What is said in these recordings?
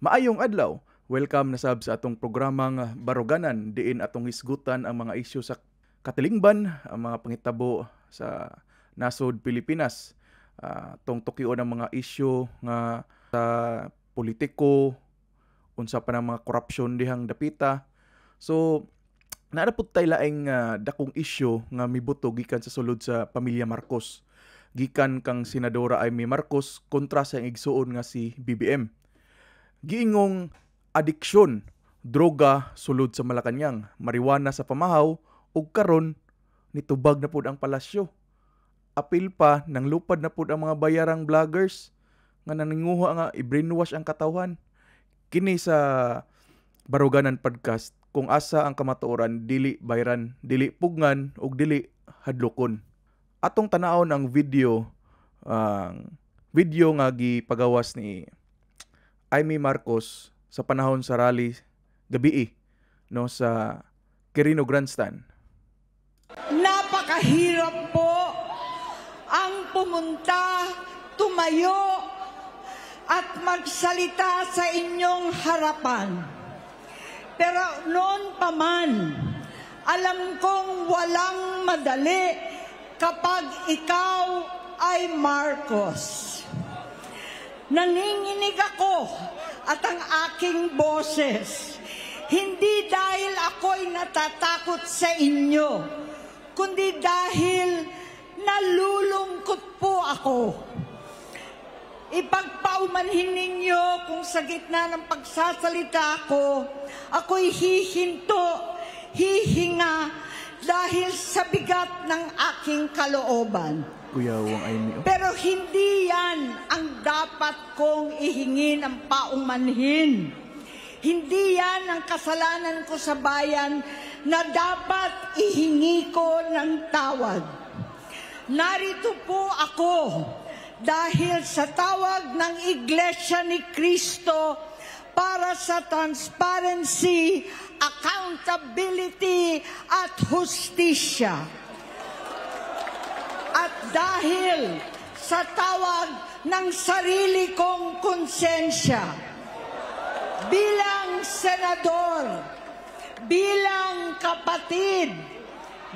Maayong adlaw. Welcome na sab sa atong programang Baruganan, diin atong hisgutan ang mga isyu sa katilingban, ang mga pangitabo sa nasod Pilipinas. Atong tukyon ang mga isyu nga sa politiko, unsa pa ng mga korupsyon dihang dapita. So, naa na pud tay laing dakong isyu nga mibuto gikan sa sulod sa pamilya Marcos. Gikan kang Senadora Imee Marcos kontra sa iyang igsuon nga si BBM. Giingong adiksyon, droga sulod sa Malacañang, marijuana sa pamahaw ug karon nitubag na pud ang palasyo. Apil pa nang lupad na pud ang mga bayarang vloggers nga naninguha nga i-brainwash ang katawhan. Kini sa Baruganan Podcast, kung asa ang kamatuoran dili bayran, dili pugnan ug dili hadlokon. Atong tanawon ang video nga gipagawas ni Imee Marcos sa panahon sa rally gabii, no, sa Quirino Grandstand. Napakahirap po ang pumunta, tumayo, at magsalita sa inyong harapan. Pero noon pa man, alam kong walang madali kapag ikaw ay Marcos. Nanginginig ako at ang aking boses. Hindi dahil ako'y natatakot sa inyo, kundi dahil nalulungkot po ako. Ipagpaumanhin ninyo kung sa gitna ng pagsasalita ko, ako'y hihinto, hihinga dahil sa bigat ng aking kalooban. Kuya Wang Imee, oh. Pero hindi yan ang dapat kong ihingi ng paumanhin. Hindi yan ang kasalanan ko sa bayan na dapat ihingi ko ng tawad. Narito po ako dahil sa tawag ng Iglesia ni Cristo para sa transparency, accountability at hustisya. At dahil sa tawag ng sarili kong konsensya, bilang senador, bilang kapatid,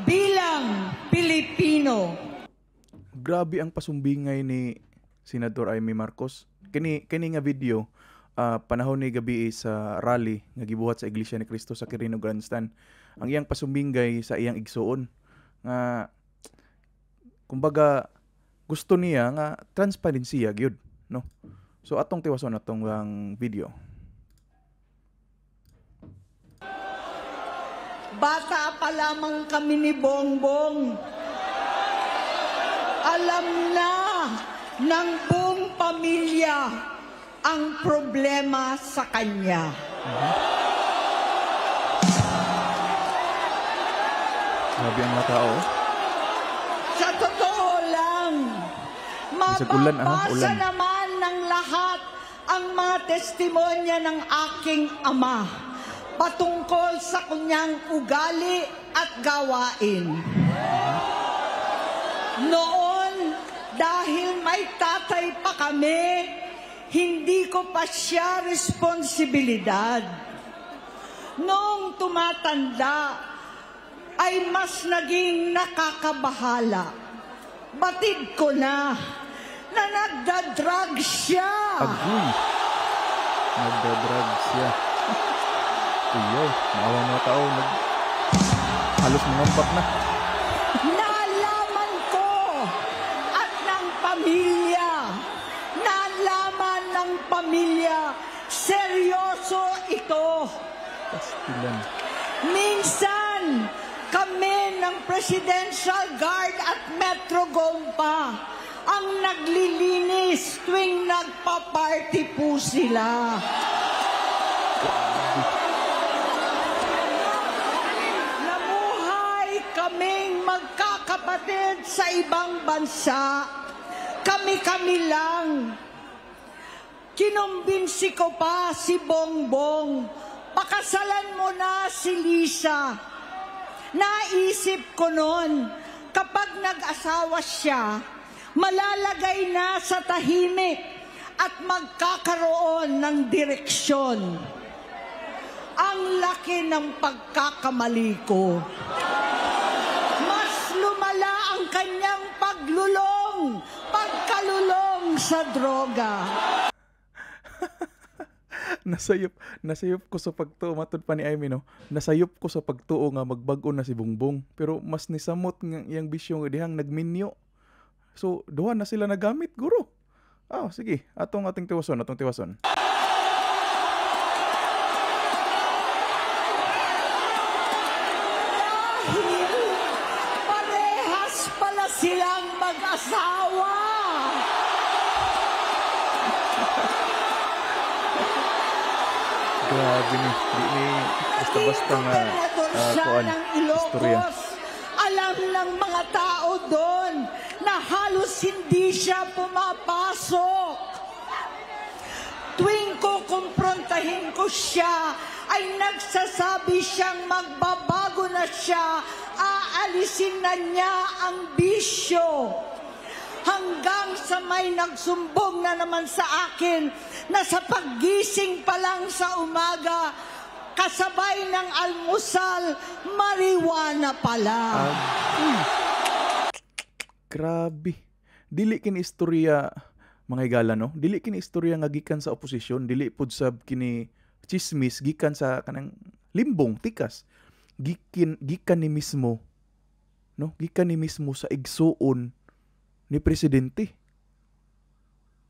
bilang Pilipino. Grabe ang pasumbingay ni Senador Imee Marcos. Kini kini nga video, panahon ni gabi sa rally nga gibuhat sa Iglesia ni Cristo sa Quirino Grandstand. Ang iyang pasumbingay sa iyang igsuon nga kumbaga gusto niya nga transparency gyud, no? So atong tiwason atong ang video. Bata pa lamang kami ni Bongbong. Alam na ng buong pamilya ang problema sa kanya. Grabe ang mga tao. Sa totoo lang, Bisag ulan, ah, mababasa ulan. Naman ng lahat ang mga testimonya ng aking ama patungkol sa kanyang ugali at gawain. Noon, dahil may tatay pa kami, hindi ko pa siya responsibilidad. Noong tumatanda, ay mas naging nakakabahala. Batid ko na na nagda-drug siya. Agoy. Nagda-drug siya. Uyaw, maawa mga tao. Halos mangambak na. Nalaman ko at ng pamilya. Nalaman ng pamilya. Seryoso ito. Pastilan. Minsan, kami ng Presidential Guard at Metro Gompa ang naglilinis tuwing nagpa-party po sila. Namuhay kaming magkakapatid sa ibang bansa. Kami-kami lang. Kinumbinsi ko pa si Bongbong. Pakasalan mo na si Lisa. Naisip ko noon, kapag nag-asawa siya, malalagay na sa tahimik at magkakaroon ng direksyon. Ang laki ng pagkakamali ko. Mas lumala ang kanyang paglulong, pagkalulong sa droga. Nasayop ko sa pagtuo, matud pa ni Imee, no. Nasayop ko sa pagtuo nga magbag-o na si Bongbong, pero mas nisamot nga iyang bisyo nga dihang nagminyo. So duha na sila nagamit guro. Ah, sige, atong ating tiwason, atong tiwason. Dahil parehas pala silang mag-asawa. Grabe ni, di ni basta-basta Naging nga gobernador siya kuan, ng istorya. Ilocos. Alam ng mga tao doon na halos hindi siya pumapasok. Tuwing kukumprontahin ko siya, ay nagsasabi siyang magbabago na siya, aalisin na niya ang bisyo. Hanggang sa may nagsumbong na naman sa akin na sa paggising pa lang sa umaga, kasabay ng almusal, marijuana pala. Agoy. Grabe. Dili kini istorya, mga higala, no? Dili kini istorya nga gikan sa oposisyon, dili pud sab kini chismis gikan sa kanang limbong tikas. Gikan ni mismo, no? Gikan ni mismo sa igsuon ni presidente.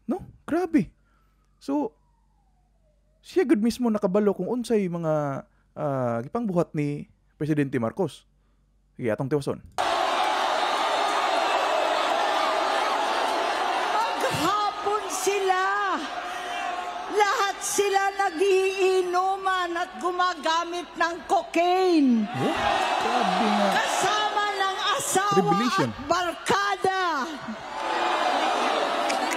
No? Grabe. So siya gud mismo nakabalo kung unsay mga gipangbuhat ni Presidente Marcos. Sige, atong tiwason. Maghapon sila. Lahat sila nagiinuman at gumagamit ng cocaine. Oh, grabe nga. Kasama ng asawa Revelation. at barkada.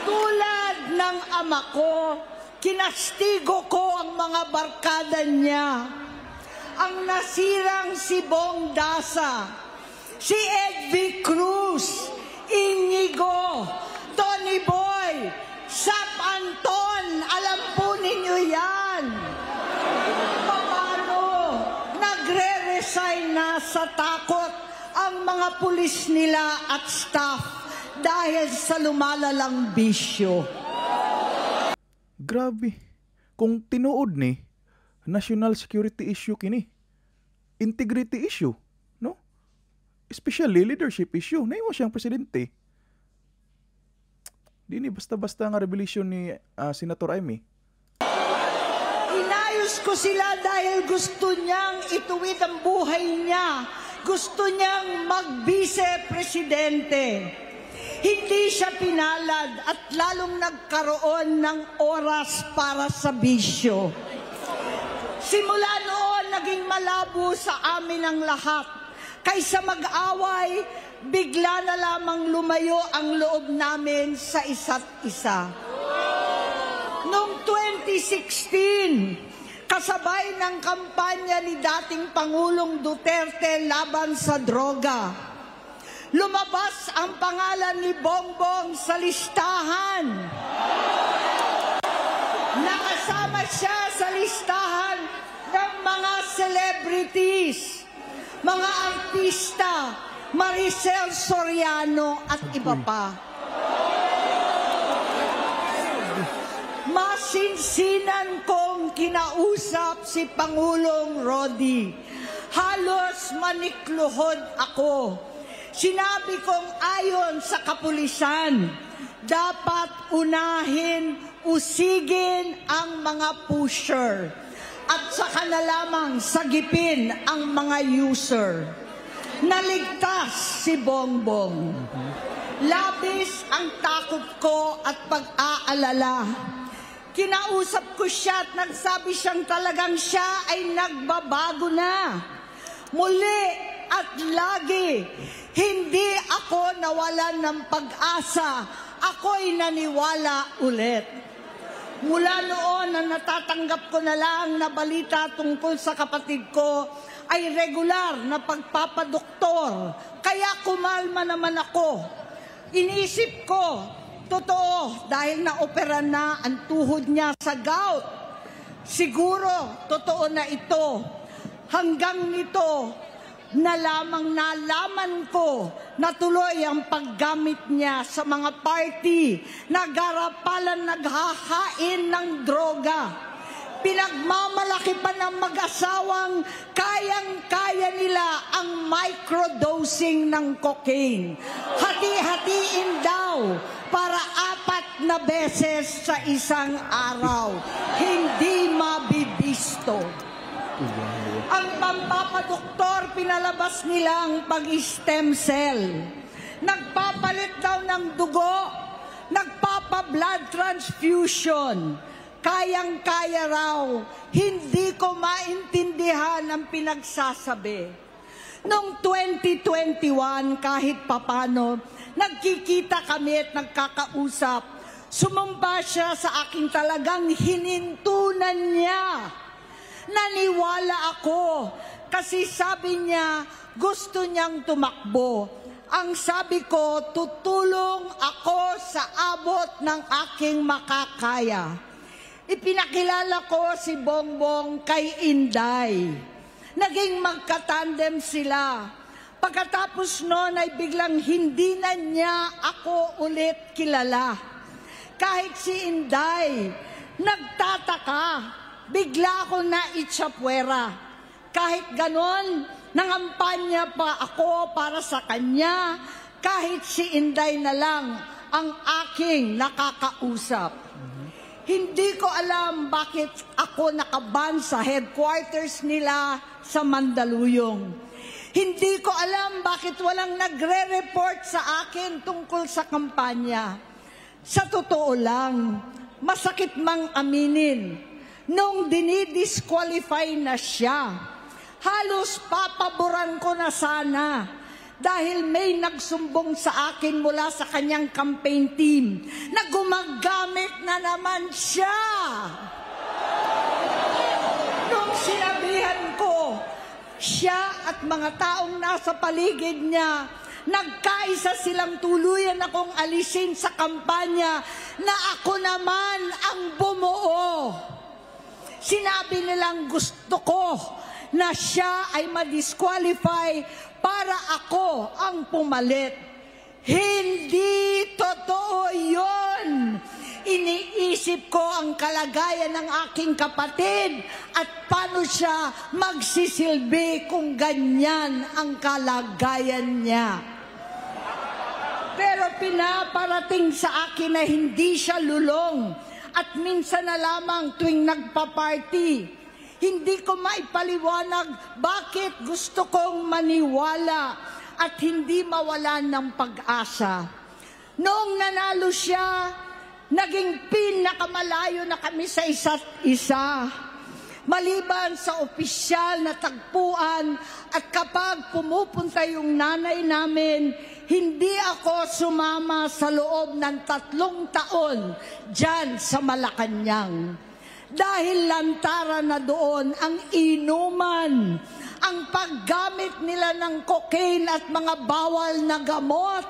Tulad ng ama ko, kinastigo ko ang mga barkada niya. Ang nasirang si Bong Daza, si Ed Cruz, Inigo, Tony Boy, Sap Anton, alam po ninyo yan. Paano nagre-resign na sa takot ang mga pulis nila at staff dahil sa lumalalang bisyo. Grabe. Kung tinuod ni, national security issue kini. Integrity issue, no? Especially leadership issue. Naimo siyang presidente. Di ni basta-basta nga revelation ni Senator Imee. Inayos ko sila dahil gusto niyang ituwid ang buhay niya. Gusto niyang mag-vice-presidente. Hindi siya pinalad at lalong nagkaroon ng oras para sa bisyo. Simula noon, naging malabo sa amin ang lahat. Kaysa mag-away, bigla na lamang lumayo ang loob namin sa isa't isa. Noong 2016, kasabay ng kampanya ni dating Pangulong Duterte laban sa droga, lumabas ang pangalan ni Bongbong sa listahan. Nakasama siya sa listahan ng mga celebrities, mga artista, Maricel Soriano at iba pa. Masinsinan kong kinausap si Pangulong Rodi. Halos manikluhod ako. Sinabi kong ayon sa kapulisan, dapat unahin, usigin ang mga pusher at saka na lamang sagipin ang mga user. Naligtas si Bongbong. Labis ang takot ko at pag-aalala. Kinausap ko siya at nagsabi siyang talagang siya ay nagbabago na. Muli at lagi, hindi ako nawalan ng pag-asa. Ako'y naniwala ulit. Mula noon na natatanggap ko na lang na balita tungkol sa kapatid ko ay regular na pagpapadoktor. Kaya kumalma naman ako. Inisip ko, Totoo, dahil naopera na ang tuhod niya sa gout. Siguro, totoo na ito. Hanggang nito na lamang nalaman ko na tuloy ang paggamit niya sa mga party na garapalan naghahain ng droga. Pinagmamalaki pa ng mag-asawang kayang-kaya nila ang microdosing ng cocaine. Hati-hatiin daw para apat na beses sa isang araw. Hindi mabibisto. Ang pampapadoktor, pinalabas nilang pag-stem cell. Nagpapalit daw ng dugo, nagpapa-blood transfusion. Kayang-kaya raw, hindi ko maintindihan ang pinagsasabi. Noong 2021, kahit papano, nagkikita kami at nagkakausap. Sumamba siya sa akin, talagang hinintunan niya. Naniwala ako kasi sabi niya gusto niyang tumakbo. Ang sabi ko, tutulong ako sa abot ng aking makakaya. Ipinakilala ko si Bongbong kay Inday. Naging magkatandem sila. Pagkatapos noon ay biglang hindi na niya ako ulit kilala. Kahit si Inday, nagtataka, bigla ako naitsapwera. Kahit ganon, nangampanya pa ako para sa kanya, kahit si Inday na lang ang aking nakakausap. Hindi ko alam bakit ako nakaban sa headquarters nila sa Mandaluyong. Hindi ko alam bakit walang nagre-report sa akin tungkol sa kampanya. Sa totoo lang, masakit mang aminin, nung dinidisqualify na siya, halos papaboran ko na sana dahil may nagsumbong sa akin mula sa kanyang campaign team na gumagamit na naman siya. Nung sinabihan ko, siya at mga taong nasa paligid niya, nagkaisa silang tuluyan akong alisin sa kampanya na ako naman ang bumuo. Sinabi nilang gusto ko na siya ay ma-disqualify para ako ang pumalit. Hindi totoo yun. Iniisip ko ang kalagayan ng aking kapatid at paano siya magsisilbi kung ganyan ang kalagayan niya. Pero pinaparating sa akin na hindi siya lulong at minsan na lamang tuwing nagpa-party. Hindi ko maipaliwanag bakit gusto kong maniwala at hindi mawalan ng pag-asa. Noong nanalo siya, naging pinakamalayo na kami sa isa't isa. Maliban sa opisyal na tagpuan at kapag pumupunta yung nanay namin, hindi ako sumama sa loob ng 3 taon dyan sa Malacanang. Dahil lantara na doon ang inuman, ang paggamit nila ng cocaine at mga bawal na gamot.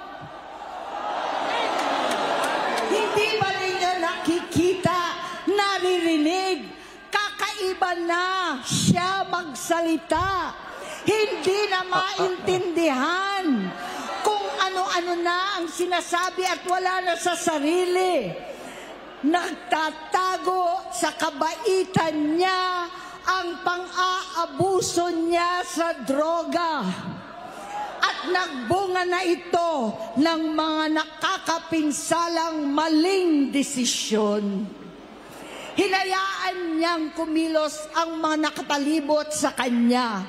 Hindi ba ninyo nakikita, naririnig? Kakaiba na siya magsalita. Hindi na maintindihan kung ano-ano na ang sinasabi at wala na sa sarili. Nagtatago sa kabaitan niya ang pang-aabuso niya sa droga. At nagbunga na ito ng mga nakakapinsalang maling desisyon. Hinayaan niyang kumilos ang mga nakapalibot sa kanya.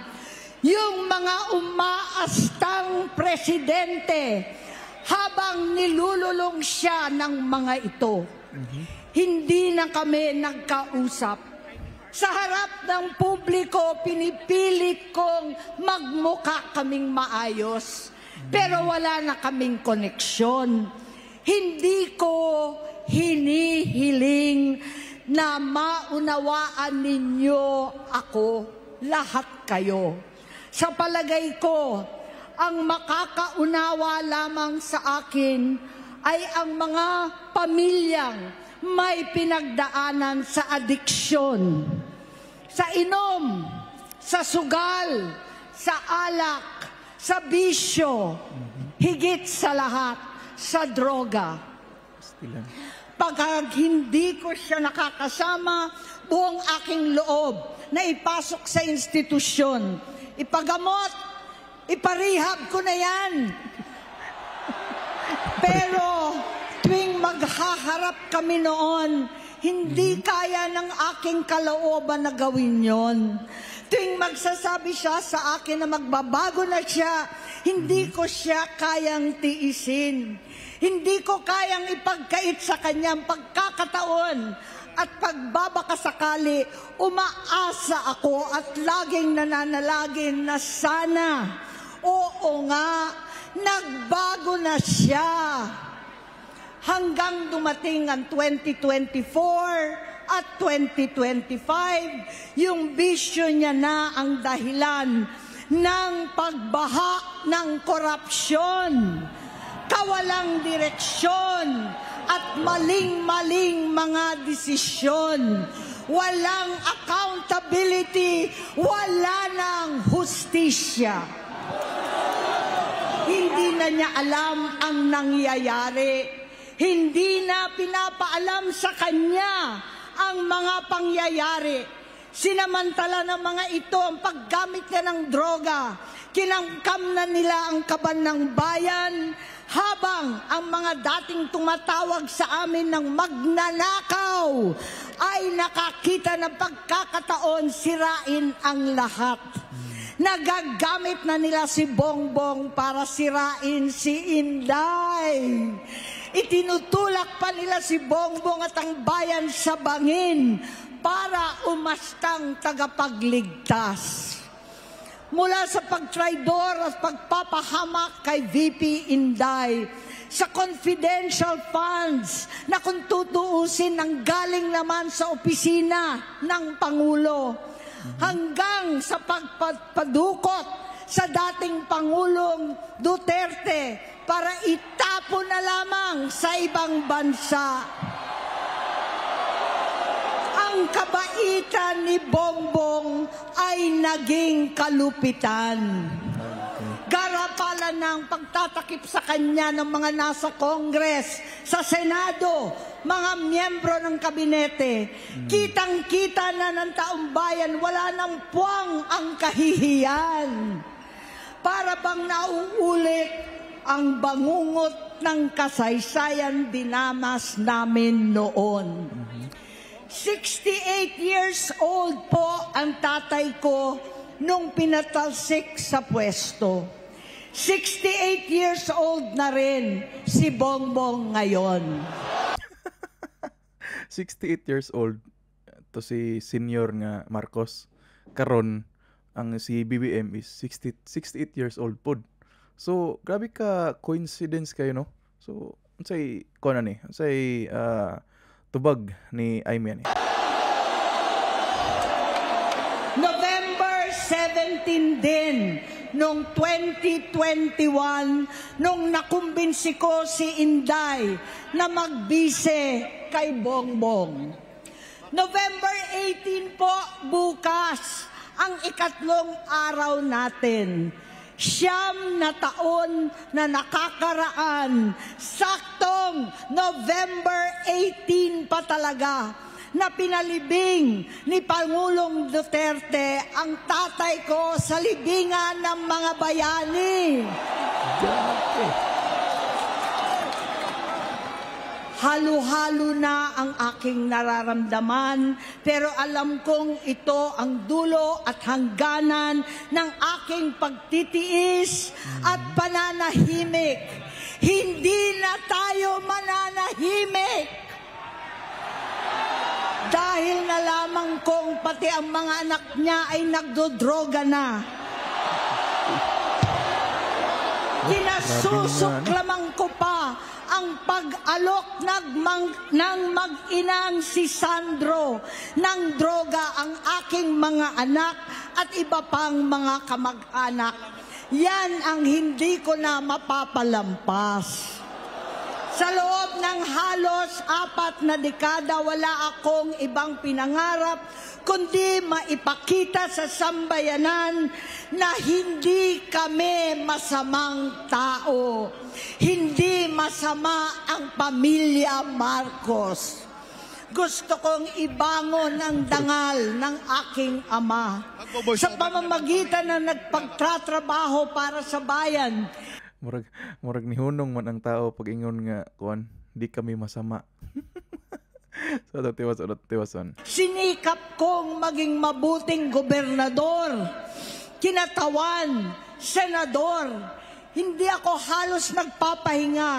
Yung mga umaastang presidente habang nilululong siya ng mga ito. Hindi na kami nagkausap. Sa harap ng publiko, pinipilit kong magmukha kaming maayos. Pero wala na kaming koneksyon. Hindi ko hinihiling na maunawaan ninyo ako, lahat kayo. Sa palagay ko, ang makakaunawa lamang sa akin ay ang mga pamilyang may pinagdaanan sa adiksyon, sa inom, sa sugal, sa alak, sa bisyo, higit sa lahat, sa droga. Pastilan. Pag hindi ko siya nakakasama, buong aking loob na ipasok sa institusyon, ipagamot, ipa-rehab ko na yan. Pero tuwing maghaharap kami noon, hindi kaya ng aking kalooban na gawin yon. Tuwing magsasabi siya sa akin na magbabago na siya, hindi ko siya kayang tiisin. Hindi ko kayang ipagkait sa kanyang pagkakataon at pagbabakasakali, umaasa ako at laging nananalagin na sana, oo nga, nagbago na siya. Hanggang dumating ang 2024 at 2025, yung bisyo niya na ang dahilan ng pagbaha ng korupsyon, kawalang direksyon, at maling-maling mga desisyon. Walang accountability, wala nang hustisya. Hindi na niya alam ang nangyayari. Hindi na pinapaalam sa kanya ang mga pangyayari. Sinamantala ng mga ito ang paggamit niya ng droga. Kinamkam na nila ang kaban ng bayan habang ang mga dating tumatawag sa amin ng magnanakaw ay nakakita ng pagkakataon sirain ang lahat. Nagagamit na nila si Bongbong para sirain si Inday. Itinutulak pa nila si Bongbong at ang bayan sa bangin para umastang tagapagligtas. Mula sa pagtraidor at pagpapahamak kay VP Inday, sa confidential funds na kung tutuusin ang galing naman sa opisina ng Pangulo, hanggang sa pagpadukot sa dating Pangulong Duterte para itapon na lamang sa ibang bansa. Ang kabaitan ni Bongbong ay naging kalupitan. Garapalan ng pagtatakip sa kanya ng mga nasa Congress, sa Senado, mga miyembro ng kabinete. Kitang-kita na ng taong bayan, wala nang puwang ang kahihiyan. Para bang nauulit ang bangungot ng kasaysayan dinanas namin noon. 68 years old po ang tatay ko nung pinatalsik sa pwesto. 68 years old na rin si Bongbong ngayon. 68 years old to si senior nga Marcos. Karon ang si BBM is 60, 68 years old pod. So grabe ka coincidence kayo, no? So unsay kuan ni? Unsay tubag ni Imee ani? November 17 din noong 2021 nung nakumbinsi ko si Inday na magbise kay Bongbong. November 18 po bukas ang ikatlong araw natin. 9 na taon na nakakaraan, saktong November 18 pa talaga na pinalibing ni Pangulong Duterte ang tatay ko sa libingan ng mga bayani. Grabe. Halo-halo na ang aking nararamdaman, pero alam kong ito ang dulo at hangganan ng aking pagtitiis at pananahimik. Hindi na tayo mananahimik. Dahil nalaman kong pati ang mga anak niya ay nagdodroga na. Kinasusuklaman ko pa ang pag-alok ng mag-inang si Sandro ng droga ang aking mga anak at iba pang mga kamag-anak. Yan ang hindi ko na mapapalampas. Sa loob ng halos 4 na dekada, wala akong ibang pinangarap kundi maipakita sa sambayanan na hindi kami masamang tao. Hindi masama ang pamilya Marcos. Gusto kong ibangon ang dangal ng aking ama sa pamamagitan ng nagpagtratrabaho para sa bayan. Murag nihunong man ang tao pag ingon nga kuan, di kami masama. So tiwas tiwason. Sinikap kong maging mabuting gobernador, kinatawan, senador. Hindi ako halos nagpapahinga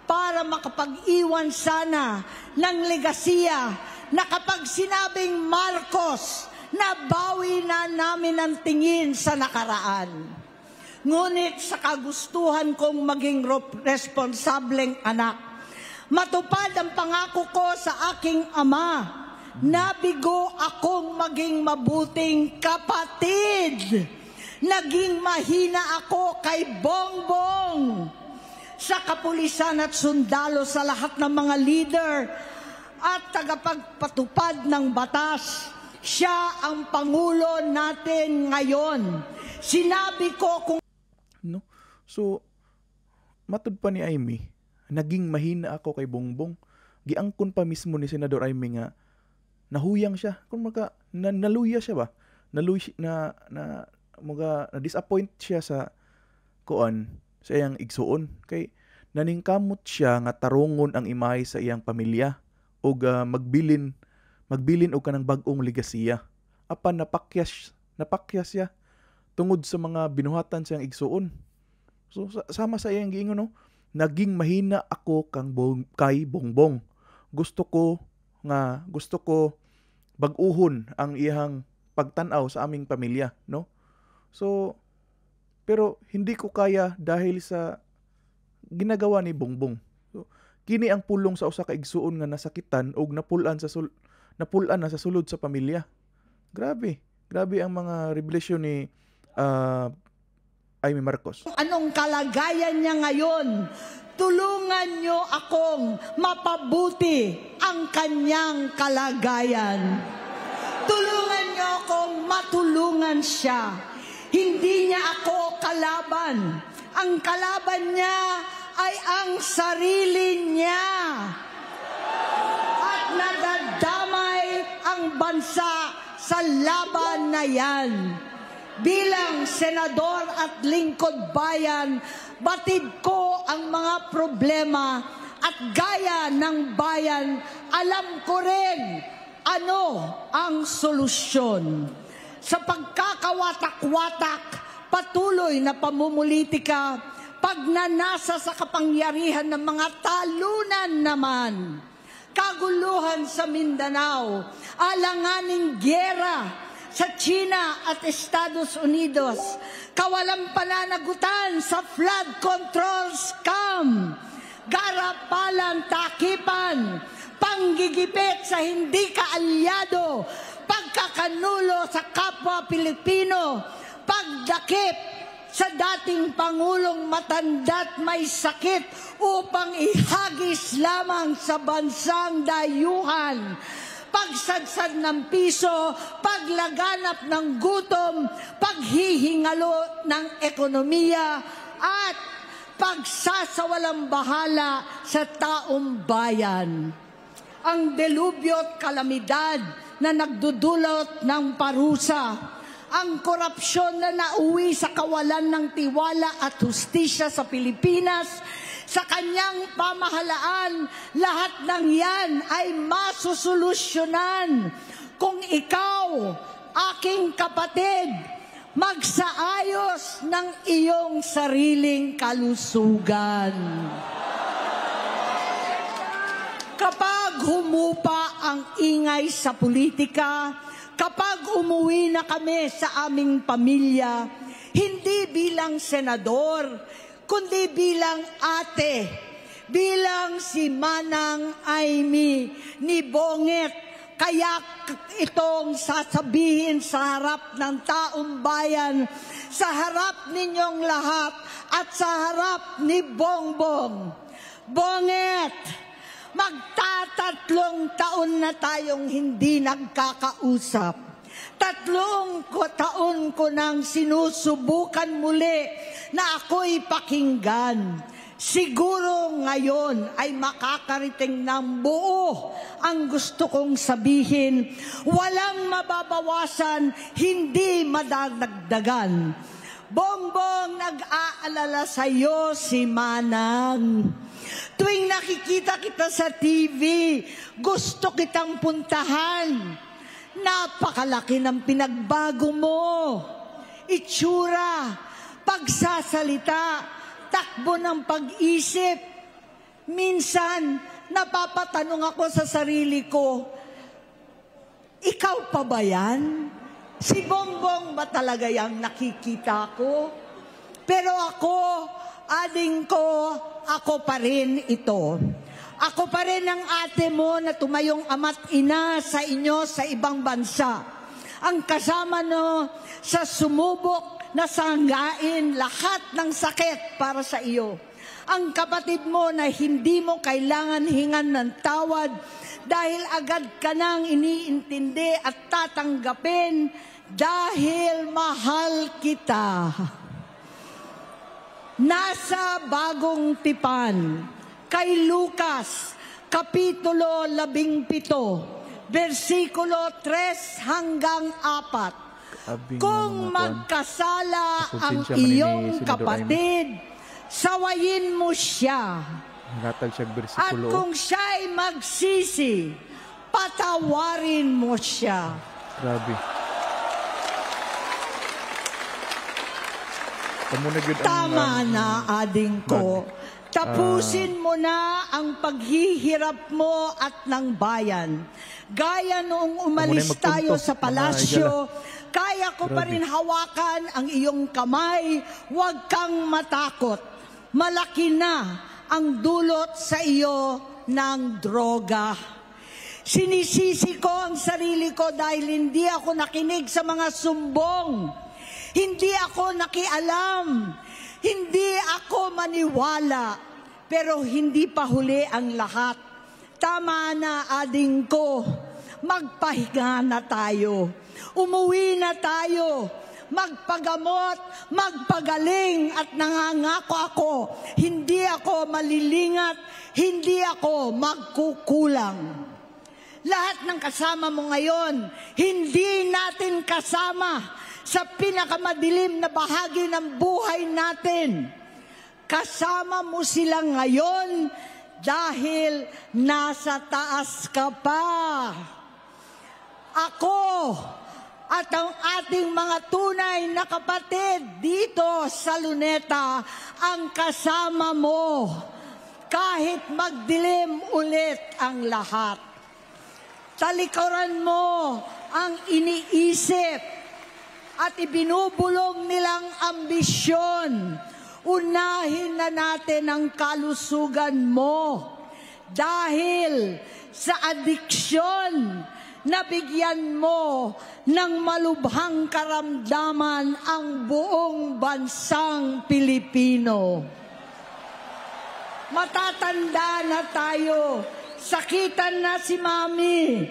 para makapag-iwan sana ng legasiya na kapag sinabing Marcos, nabawi na namin ang tingin sa nakaraan. Ngunit sa kagustuhan kong maging responsableng anak, matupad ang pangako ko sa aking ama, nabigo akong maging mabuting kapatid. Naging mahina ako kay Bongbong, sa kapulisan at sundalo, sa lahat ng mga leader at tagapagpatupad ng batas. Siya ang pangulo natin ngayon. Sinabi ko kung No? So, matud pa ni Imee, naging mahina ako kay Bongbong. Giangkon pa mismo ni Senador Imee nga nahuyang siya. Kung maka na, naluya siya ba? Naluy na na mga na disappoint siya sa kuan, sa iyang igsuon kay naningkamot siya nga tarungon ang imahe sa iyang pamilya ug magbilin og kanang bag-ong legasiya. Apan napakyas siya tungod sa mga binuhatan sa iyang igsuon. So sama sa iyang giingon, no, naging mahina ako kay Bongbong. Gusto ko bag-uhon ang iyang pagtan-aw sa aming pamilya, no? So pero hindi ko kaya dahil sa ginagawa ni Bongbong. So, kini ang pulong sa usa ka igsuon nga nasakitan og napul-an na sa sulod sa pamilya. Grabe. Grabe ang mga revelation ni Imee Marcos. Anong kalagayan niya ngayon, tulungan niyo akong mapabuti ang kanyang kalagayan. Tulungan niyo akong matulungan siya. Hindi niya ako kalaban. Ang kalaban niya ay ang sarili niya. At nadadamay ang bansa sa laban na yan. Bilang senador at lingkod bayan, batid ko ang mga problema at gaya ng bayan, alam ko rin ano ang solusyon. Sa pagkakawatak-watak, patuloy na pamumulitika, pagnanasa sa kapangyarihan ng mga talunan naman, kaguluhan sa Mindanao, alanganing gyera sa China at Estados Unidos, kawalang pananagutan sa flood control scam, garapalang takipan, panggigipit sa hindi kaalyado, pagkakanulo sa kapwa Pilipino, pagdakip sa dating Pangulong matanda't may sakit upang ihagis lamang sa bansang dayuhan, pagsadsad ng piso, paglaganap ng gutom, paghihingalo ng ekonomiya, at pagsasawalang bahala sa taong bayan. Ang delubyo at kalamidad na nagdudulot ng parusa, ang korupsyon na nauwi sa kawalan ng tiwala at hustisya sa Pilipinas, sa kanyang pamahalaan, lahat ng yan ay masusolusyonan kung ikaw, aking kapatid, magsaayos ng iyong sariling kalusugan. Kapag humupa ang ingay sa politika, kapag umuwi na kami sa aming pamilya, hindi bilang senador, kundi bilang ate, bilang si Manang Imee ni Bonget, kaya itong sasabihin sa harap ng taong bayan, sa harap ninyong lahat at sa harap ni Bongbong. Bonget, magtatatlong taon na tayong hindi nagkakausap. 3 taon ko nang sinusubukan muli na ako'y pakinggan. Siguro ngayon ay makakarating ng buo ang gusto kong sabihin. Walang mababawasan, hindi madadagdagan. Bongbong, nag-aalala sa iyo si Manang. Tuwing nakikita kita sa TV, gusto kitang puntahan. Napakalaki ng pinagbago mo. Itsura, pagsasalita, takbo ng pag-isip. Minsan, napapatanong ako sa sarili ko, "Ikaw pa ba yan? Si Bongbong ba talaga yung nakikita ko?" Pero ako, ading ko, ako pa rin ito. Ako pa rin ang ate mo na tumayong ama't ina sa inyo sa ibang bansa. Ang kasama no sa sumubok na sanggain lahat ng sakit para sa iyo. Ang kapatid mo na hindi mo kailangan hingan ng tawad dahil agad ka nang iniintindi at tatanggapin dahil mahal kita. Nasa Bagong Tipan, kay Lucas, Kapitulo 17, versikulo 3 hanggang 4. Abi nga Kung mga kuan. Magkasala ang Pasensya man ni iyong Senador Imee. Kapatid, sawayin mo siya. Ngatag siya At bersikulo. Kung siya'y magsisi, patawarin mo siya. Grabe. Kamo na gyud ang Tama na, ading ko. Tapusin mo na ang paghihirap mo at ng bayan. Gaya noong umalis Kamo na magpunto, tayo sa mga palasyo, kaya ko pa Grabe. Rin hawakan ang iyong kamay. Huwag kang matakot. Malaki na ang dulot sa iyo ng droga. Sinisisi ko ang sarili ko dahil hindi ako nakinig sa mga sumbong. Hindi ako nakialam. Hindi ako maniwala. Pero hindi pa huli ang lahat. Tama na, ading ko. Magpahinga na tayo. Umuwi na tayo. Magpagamot, magpagaling at nangangako ako, hindi ako malilingat, hindi ako magkukulang. Lahat ng kasama mo ngayon, hindi natin kasama sa pinakamadilim na bahagi ng buhay natin. Kasama mo sila ngayon dahil nasa taas ka pa. Ako at ang ating mga tunay na kapatid dito sa Luneta ang kasama mo kahit magdilim ulit ang lahat. Talikuran mo ang iniisip at ibinubulong nilang ambisyon. Unahin na natin ang kalusugan mo dahil sa adiksyon, nabigyan mo ng malubhang karamdaman ang buong bansang Pilipino. Matatanda na tayo. Sakitan na si Mami.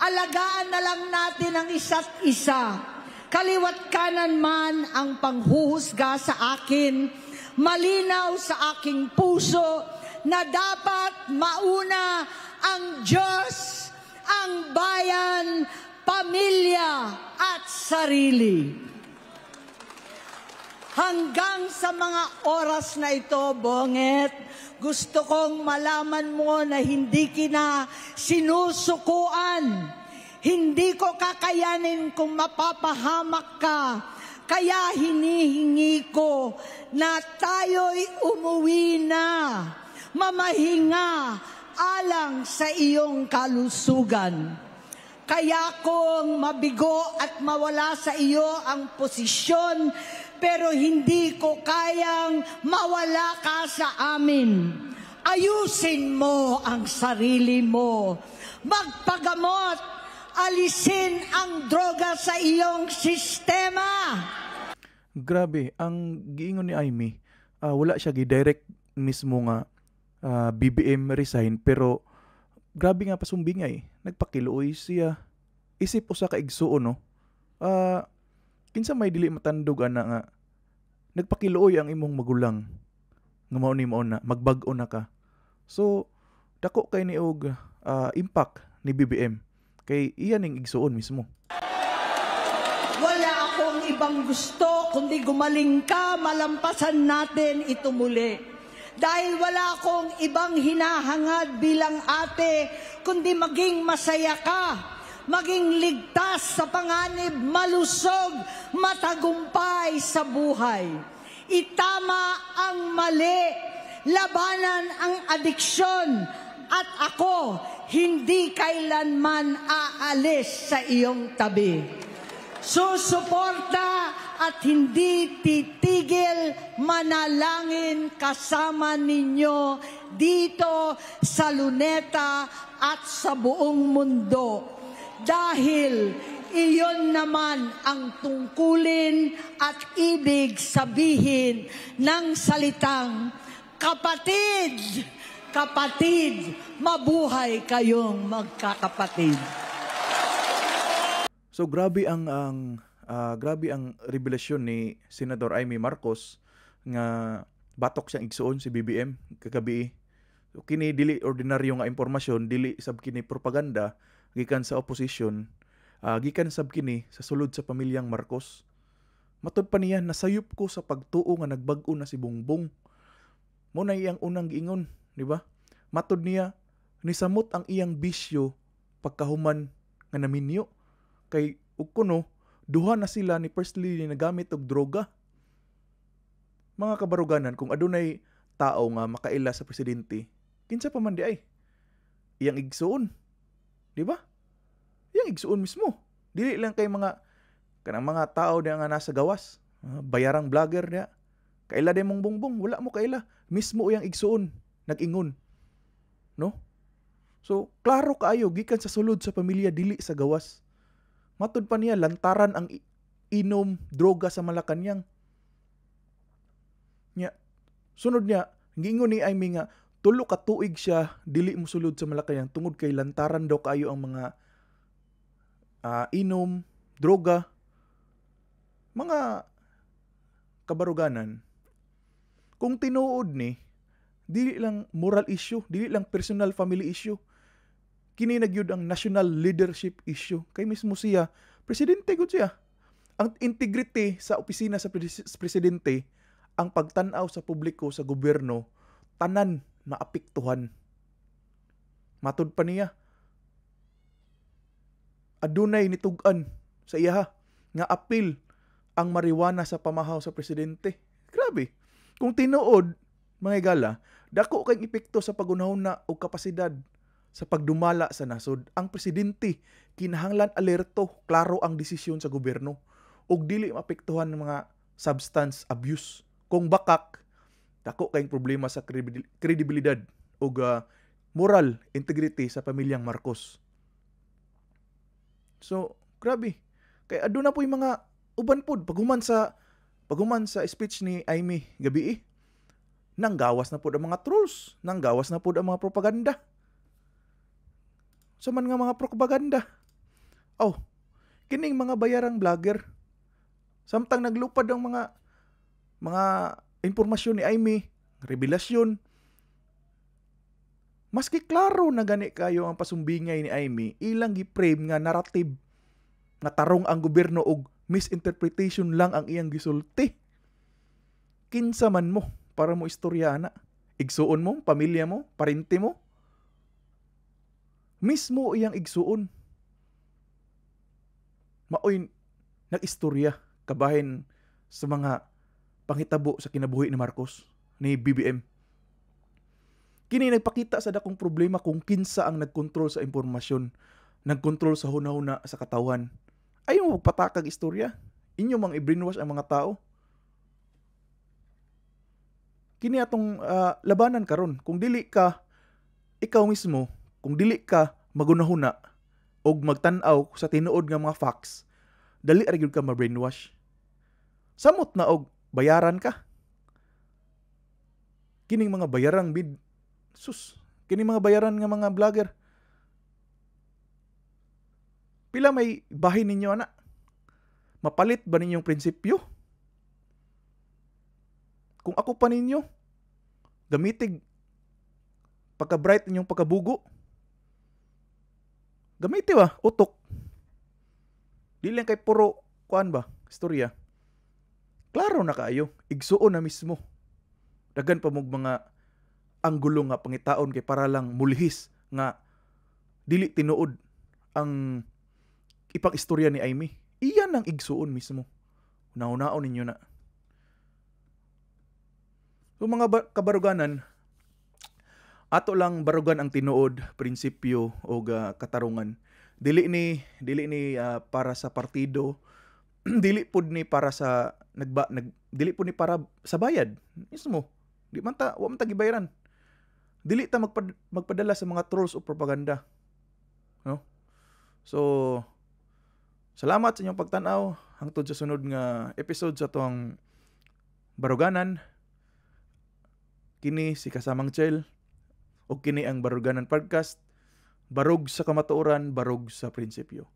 Alagaan na lang natin ang isa't isa. Kaliwa't kanan man ang panghuhusga sa akin, malinaw sa aking puso na dapat mauna ang Diyos, ang bayan, pamilya at sarili. Hanggang sa mga oras na ito, Bonget, gusto kong malaman mo na hindi kita sinusukuan. Hindi ko kakayanin kung mapapahamak ka. Kaya hinihingi ko na tayo'y umuwi na, mamahinga alang sa iyong kalusugan. Kaya kung mabigo at mawala sa iyo ang posisyon, pero hindi ko kayang mawala ka sa amin. Ayusin mo ang sarili mo. Magpagamot, alisin ang droga sa iyong sistema. Grabe, ang giingon ni Imee, wala siya gi-direct mismo nga BBM resign, pero grabe nga pasumbingay. Nagpakiluoy siya. Isip usa ka igsuon, no? Kinsa may dili matandog ana nga nagpakiluoy ang imong magulang nga mao ni mao na magbag-o na ka? So dako kay ni og impact ni BBM kay iya ning igsuon mismo. Wala akong ibang gusto kundi gumaling ka, malampasan natin ito muli. Dahil wala akong ibang hinahangad bilang ate kundi maging masaya ka, maging ligtas sa panganib, malusog, matagumpay sa buhay. Itama ang mali, labanan ang adiksyon, at ako hindi kailanman aalis sa iyong tabi. Susuporta at hindi titigil manalangin kasama ninyo dito sa Luneta at sa buong mundo. Dahil iyon naman ang tungkulin at ibig sabihin ng salitang kapatid, kapatid, mabuhay kayong magkakapatid. So grabe ang revelasyon ni Senador Imee Marcos nga batok siyang igsuon si BBM kagabi. So, kini dili ordinaryo nga impormasyon, dili sab kini propaganda gikan sa opposition, gikan sab kini sa sulod sa pamilyang Marcos. Matud pa niya, "Nasayop ko sa pagtuo nga nagbag-o na si Bongbong." Mao na iyang unang giingon, di ba? Matud niya, nisamot ang iyang bisyo pagkahuman nga naminyo. Kay ug kuno duha na sila ni First Lady nagamit og droga. Mga kabaruganan, kung adunay tao nga makaila sa presidente, kinsa pa man di ay? Iyang igsuon. Di ba? Iyang igsuon mismo. Dili lang kay mga kanang mga tao diya nga nasa gawas, bayarang vlogger diya. Kaila di mong Bongbong, wala mo kaila. Mismo iyang igsuon, nag-ingon. No? So, klaro kaayo gikan sa sulod sa pamilya, dili sa gawas. Matud pa niya, lantaran ang inom droga sa Malacanang. Nya, sunod niya, giingon ni Imee nga 3 ka tuig siya dili mosulod sa Malacanang tungod kay lantaran daw kaayo ang mga inom, droga. Mga kabaruganan, kung tinuod ni, dili lang moral issue, dili lang personal family issue. Kini na gyud ang national leadership issue. Kay mismo siya, presidente gud siya. Ang integrity sa opisina sa presidente, ang pagtan-aw sa publiko sa gobyerno, tanan maapektuhan. Matud pa niya, adunay nitug-an sa iyaha nga apil ang marijuana sa pamahaw sa presidente. Grabe. Kung tinuod, mga higala, dako kay epekto sa pagunahon o kapasidad sa pagdumala sa nasod. Ang presidente kinahanglan alerto, klaro ang desisyon sa gobyerno ug dili maapektuhan ng mga substance abuse. Kung bakak, dako kayong problema sa kredibilidad ug moral integrity sa pamilyang Marcos. So, grabe. Kay aduna po yung mga uban pod paghuman sa speech ni Imee gabi, nanggawas na pod ang mga trolls, nanggawas na pod ang mga propaganda. Sa man nga mga propaganda? Oh, kining mga bayarang vlogger. Samtang naglupad ang mga impormasyon ni Imee, revelasyon, maski klaro na gani kayo ang pasumbingay ni Imee, ilang gi-frame nga narrative nga tarong ang gobyerno og misinterpretation lang ang iyang gisulti. Kinsa man mo para mo istorya ana? Igsuon mo, pamilya mo, parente mo? Mismo iyang igsuon. Maoy nag-istorya kabahin sa mga panghitabo sa kinabuhi ni Marcos, ni BBM. Kini nagpakita sa dakong problema kung kinsa ang nagkontrol sa impormasyon, nagkontrol sa hunahuna sa katawhan. Ayaw mo pagpatakag istorya. Inyo mang i-brainwash ang mga tao. Kini atong labanan karon. Kung dili ka ikaw mismo, kung dili ka magunahuna og magtan-aw sa tinuod nga mga facts, dali ra gyud ka ma-brainwash. Samot na og bayaran ka. Kining mga bayarang Sus, kini mga bayaran nga mga vlogger. Pila may bahin ninyo ana? Mapalit ba ninyong prinsipyo? Kung ako pa ninyo, gamitig pagka-bright ninyong pagkabugo. Gamiti ba? Utok. Di lang kay puro kuan ba? Istorya. Klaro na kaayo. Igsuon na mismo. Daghan pa mog mga anggulo nga pangitaon kay para lang mulihis nga dili tinuod ang ipang istorya ni Imee. Iyan ang igsuon mismo. Una-unaon ninyo na. So mga kabaruganan, ato lang barugan ang tinuod, prinsipyo o katarungan. Dili ni para sa partido, dili pud ni para sa nagba nag dili pud ni para sa bayad mismo. Di man ta wa man ta gibayaran. Dili ta magpadala sa mga trolls o propaganda. No? So salamat sa inyong pagtan-aw hangtod sa sunod nga episode sa atong Baruganan. Kini si kasamang Chel o kini ang Baruganan Podcast. Barug sa kamatuoran, barug sa prinsipyo.